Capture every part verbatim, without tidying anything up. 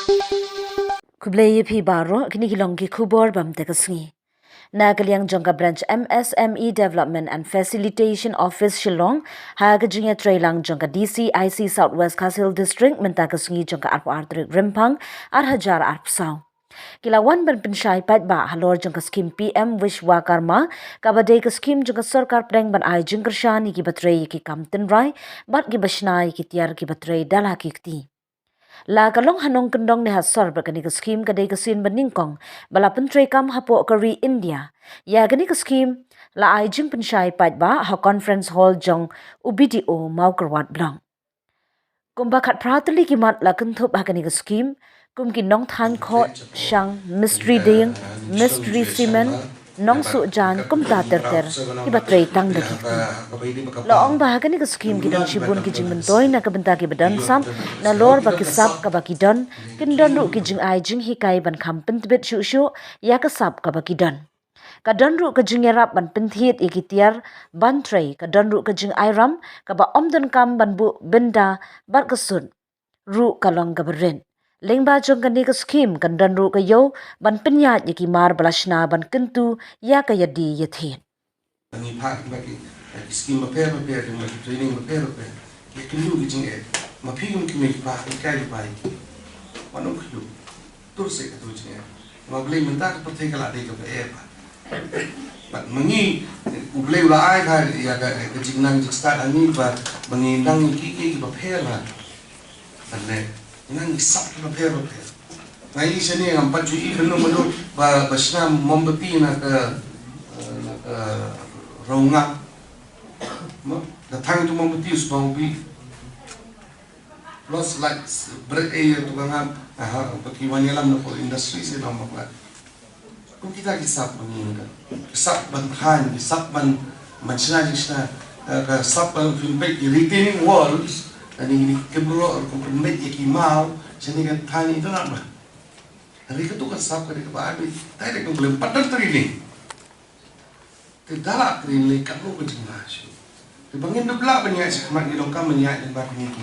Khublei ïa phi baroh, kine ki long ki khubor bam te ka sngi. Na ka liang jong ka branch M S M E Development and Facilitation Office Shillong, ha ka jingïatreilang jong ka D C I C South West Khasi Hills District mynta ka sngi jong ka arphew ar tarik Rymphang, ar hajar arphew saw. Ki la wan ban pynshai paidbah halor jong ka skim P M Vishwakarma, kaba dei ka skim jong ka sorkar pdeng ban ai jingkyrshan ïa kiba trei ïa ki kam tynrai bad kiba shna ïa ki tiar kiba trei da la ki kti. La ka long ha nongkyndong ne ha sor ba kane ka skim ka dei ka sien ba nyngkong ba la pyntreikam hapoh ka ri India. Ïa kane ka skim la ai jingpynshai paidbah ha conference hall jong u B D O Mawkyrwat Block. Kumba khatphra tylli ki mat la kynthup ha kane ka skim, kum ki nongthaiñ khohshang, mistri dieng, mistri cement, nongsuh jaiñ, kumta ter ter, kiba trei tang da ki kti. La ong ba ha kane ka skim ki don shibun ki jingmyntoi na ka bynta kiba don sap, nalor ba ki sap kaba ki don kin don ruh ki jingai jinghikai ban kham pyntbit shuh shuh ïa ka sap kaba ki don. Ka don ruh ka jingïarap ban pynthied ïa ki tiar ban trei, ka don ruh ka jingai ram kaba ym donkam ban buh bynda bad ka sut ruh ka long kaba rit. Lyngba jong kane ka skim kan don ruh ka ïew ban pynïaid ïa ki mar ba la shna ban kyntu ïa ka ïadie ïathied. Ngi phah kiba ki, ki skim bapher bapher, kiba ki training bapher bapher, ki kyntu ki jingeh. Ma phi kum ki mei ki phah, ki kai ki phah ïa ki. Wat nym kyntu. Tur seh kato jingeh. Ma Blei mynta ka pyrthei ka la dei kaba eh bha. Bad ma ngi, U Blei u la ai bha ïa ka, ka jingnang jingstad ha ngi ba, ba ngi nang ïa ki, ki, kiba pher bha. Ban leh, nang ïa ki sap kiba pher bapher. Nga ïohi shane ngam pat ju ïohi mynno mynno ba, ba shna mombati na ka, eh, na ka raw ngap. Mo, da thang tu mombati u sbang u bi. Plus like bread eh tu ka ngap. Aha, ba ki wan ïalam na ko industry se dang bakla. Kum kita ki sap ba ngi ka. Ki sap ban khan, ki sap ban, ban shna jingshna. Eh, ka sap ban pynpeit ki retaining walls. Ani ni kebro kum pynpeit ïa ki maw. Shane ka thani tu nak ba. Hari ka tu ka sap ka dei kaba abi. Tai dei kum lem pat dan training. Te da la training ka lo ka jingma shu. Te ba ngin da bla ban ïaid sha khmat ngi donkam ban ïaid lyngba kine ki,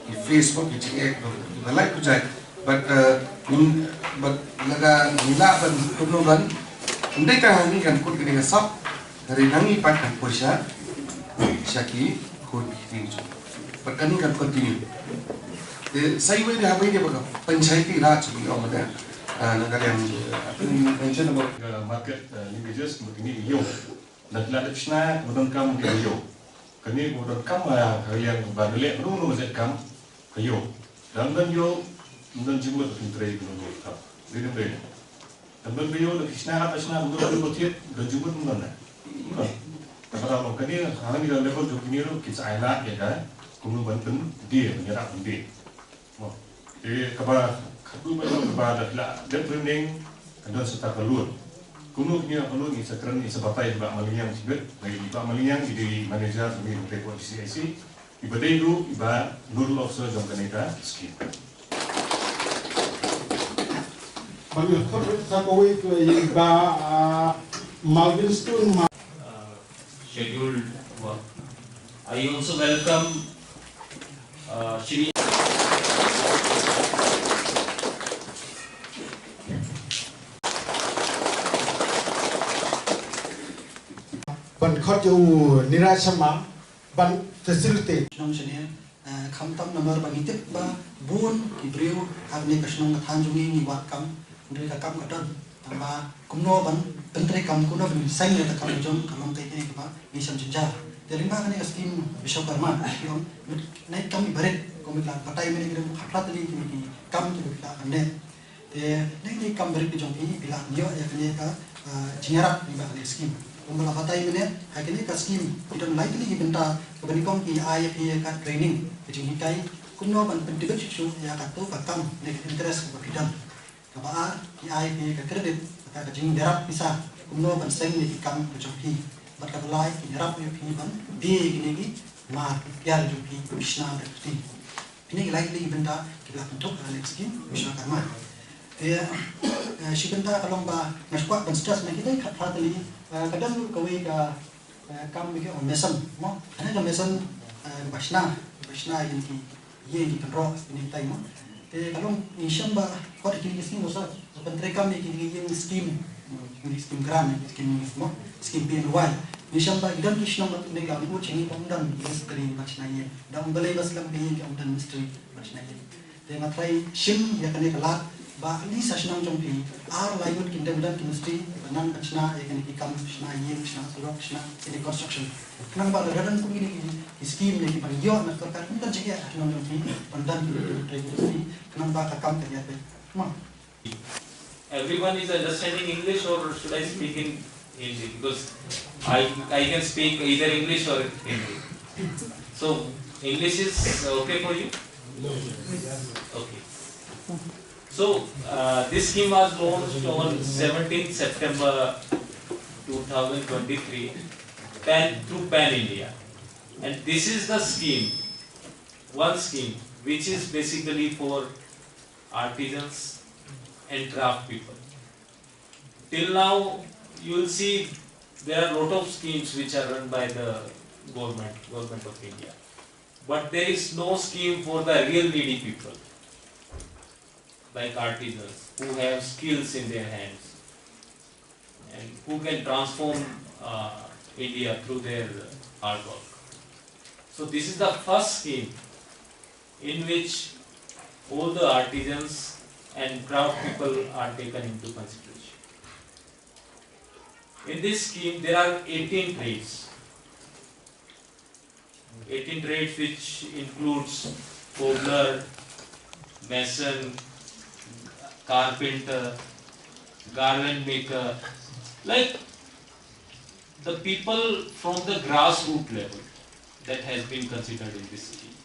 ki Facebook, ki jingeh, ki ba lai pujai. But, eh, ngin, but lada ngi lah ban kumno ban. Ym dei tang ha ngi kan kut kane ka sap. Hynrei na ngi pat kan poi sha, sha ki khun ki kti jong. But kane kan continue. Te sa iwei de ha bai de ba ka panchayati raj ngi ong de. Ah, na ka liang, ah, pension ba. Ka market, eh, linkages, ma kine ki ïew. Lada, lada shna, ba donkam ki ïew. Kane ba donkam, ah, ka liang ba leh, mano mano ba donkam, ka ïew. Lada ym don ïew, ym don jingmut ba kin trei, mano mano ba donkam. Dei, dei, dei. Lada ym don ïew, lada ki shna, lada shna, ym don ïew ba thied, don jingmut, ym don, eh. Ym don. Te ba donkam kane, ha kane ka level jong kine ruh, kin sa ai lad ïa ka, kumno ban pyndie, ban ïarap pyndie. Mo. Te kaba khatduh ba ïoh kaba da la dep training, ka don sa ka loan. Kumno kine ka loan, ngi sa kren, ngi sa batai Bah Maliang shibit, ba i Bah Maliang i dei manager jong ngi ha D C I C, i ba dei ruh i ba nodal officer jong kane ka scheme. Ban ïa khot sa kawei ka i Bah, ah, Malvin Stone Ma- Uh, scheduled work. I also welcome, uh, Shri Ban khot ïa u Niraj Sharma ban facilitate. Shnong shane, eh, khamtam namar ba ngi tip ba bun ki briew ha kane ka shnong ka thaiñ jong ngi ngi wad kam, hynrei ka kam ka don. Tangba kumno ban pyntreikam, kumno ban seng ïa ka kam ka jong ka long kaei kaei kaba ngi shem jynjar. Te lyngba kane ka skim Vishwakarma, ki ong, nai kam ibarit, kumno la batai mynne ki dang khatphra tylli ki kam kiba phi la kan leh. Te dei dei kam barit ki jong phi, phi la ïoh ïa kane ka, ah, jingïarap lyngba kane ka skim. Kumba la batai mynne, ha kane ka skim ki don lai tylli ki bynta kaba nyngkong ki ai ïa phi ïa ka training, ka jinghikai kumno ban pyntbit shuh shuh ïa kato ka kam ne ka interest kaba phi don. Kaba ar, ki ai ïa phi ïa ka credit, kata ka jingïarap pisa kumno ban seng ïa ki kam ka jong phi. Bad kaba lai, ki ïarap ïa phi ban die ïa kine ki mar ki tiar jong phi, ki shna da ka kti. Kine ki lai tylli ki bynta kiba la pynthut ha kane ka skim Vishwakarma. Te, eh, shi bynta ka long ba nga shu kwah ban stress na ki dei khatphra tylli, eh, ka don kawei ka, eh, kam ba ki ong mason, mo. Kane ka mason, eh, ba shna, ba shna ïa ki ïing ki kynroh, kine ki tai, mo. Te ka long ngi shem ba, wat ki ngi sngewsih ba ban treikam ïa ki ngi ïing skim, ngi skim grant, ngi skim ngi skim, skim P M A Y. Ngi shem ba ngi don ki shnong ba ne ka ngi mut shnong ba ym don mistri ba shna ïing. Da ym balei ba slem ka ïing ka ym don mistri ba shna ïing. Te nga trai shim ïa kane ka lad ba at least ha shnong jong phi ar lai ngut kin don don ki mistri ba nang ba shna ïa kane ki kam shna ïing, shna surok, shna kine construction. Khnang ba lada don kum kine ki, ki skim ne ki ban ïoh na sorkar, ym don jingeh ha shnong jong phi ban don ki, ki trade industry, khnang ba ka kam ka ïa phi. Ma. Everyone is understanding English, or should I speak in Hindi? Because I, I can speak either English or Hindi. So, English is okay for you? Okay. So, uh, this scheme was launched on seventeenth September two thousand twenty-three, pan, through Pan India. And this is the scheme, one scheme, which is basically for artisans and craft people. Till now, you will see there are lot of schemes which are run by the government, Government of India. But there is no scheme for the real needy people, like artisans, who have skills in their hands and who can transform, uh, India through their hard work. So this is the first scheme in which all the artisans and craft people are taken into consideration. In this scheme, there are eighteen trades. Eighteen trades, which includes cobbler, mason, carpenter, garland maker, like, the people from the grassroots level that has been considered in this scheme.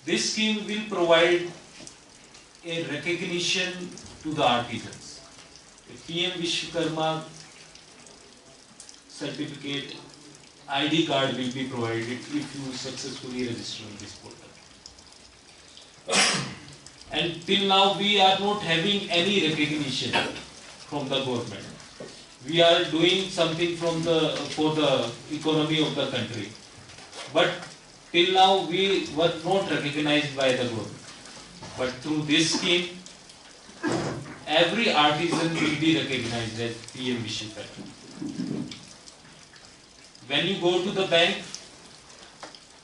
This scheme will provide a recognition to the artisans. A P M Vishwakarma certificate, I D card will be provided if you successfully register on this portal. And till now, we are not having any recognition from the government. We are doing something from the, for the economy of the country. But till now, we were not recognized by the government. But through this scheme, every artisan will be recognized as P M Vishwakarma. When you go to the bank,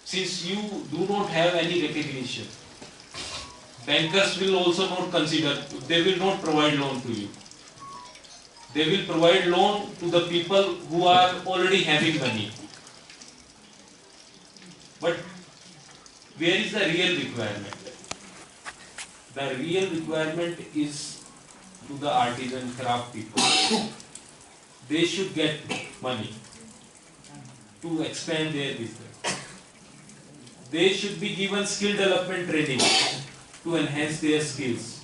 since you do not have any recognition, bankers will also not consider, they will not provide loan to you. They will provide loan to the people who are already having money. But where is the real requirement? The real requirement is to the artisan craft people. They should get money to expand their business. They should be given skill development training to enhance their skills.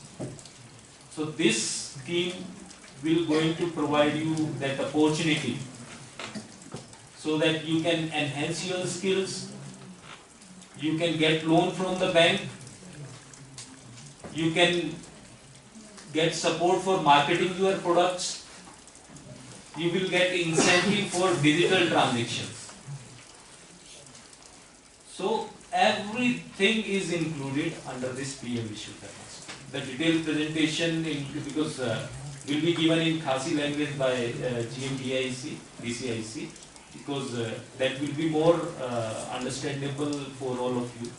So this scheme will going to provide you that opportunity so that you can enhance your skills, you can get loan from the bank, you can get support for marketing your products, you will get incentive for digital transactions. So everything is included under this P M Vishwakarma scheme. The detailed presentation, in, because uh, will be given in Khasi language by uh, G M D I C, D C I C, because uh, that will be more uh, understandable for all of you.